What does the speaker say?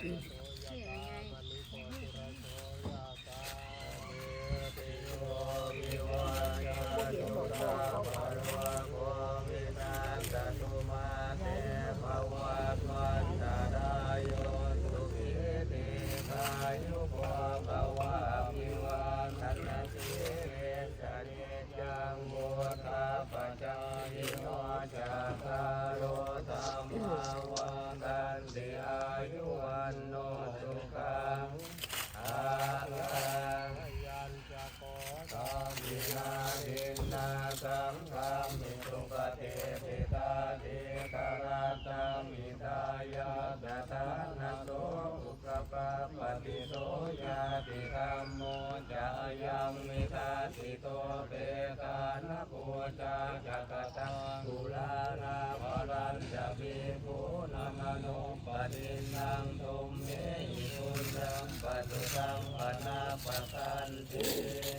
ໂສ ຍະຖາ ມະນີ ໂພຕິລະໂສ ຍະຖາ ສາເສ ຕິໂຍ ວິວັດ ບໍ່ເຫັນບໍ່ ຈາ ໂຕ ຕາ ພະໂລ ໂຄ ວິນາສະຕຸ ມາ ເຕ ພະວັດ ວັນຕະລາໂຍ ສຸຂີ ດີຄາຍຸໂກ ພະວະ ອະພິວາທະນະ ສີລິສ ສະນິດຈັງ ພຸດທະປະຈາຍິໂນ ຈັດຕາໂລ ທຳມາ ວັດທັນຕິ ອາຍຸ ວັນໂນ ສຸຂັງ ພະລັງ ຈະໂກ ສາວິນາ ທິນນາ ສັງຄາມິ ສຸປະຕິດຖິຕາ ທີຄະລະຕັງ ຫິຕາຍະ ສະຖານະໂສ ອຸ ກະປະປະຕິໂສ ຍາຕິທຳໂມ ຈະ ອະຍັງ ນິທັດຕິໂຕ ເປຕານະ ປູ ຈາ ຈະ ກະຕັງ ຕຸລານາ ພະລັນຈະ ພິກຂຸນາ ມະນຸ ປະຕິນນັງ ຕຸມເມຫິ ປຸນຍັງ ປະສຸຕັງ ປະນະປະສັນຕິ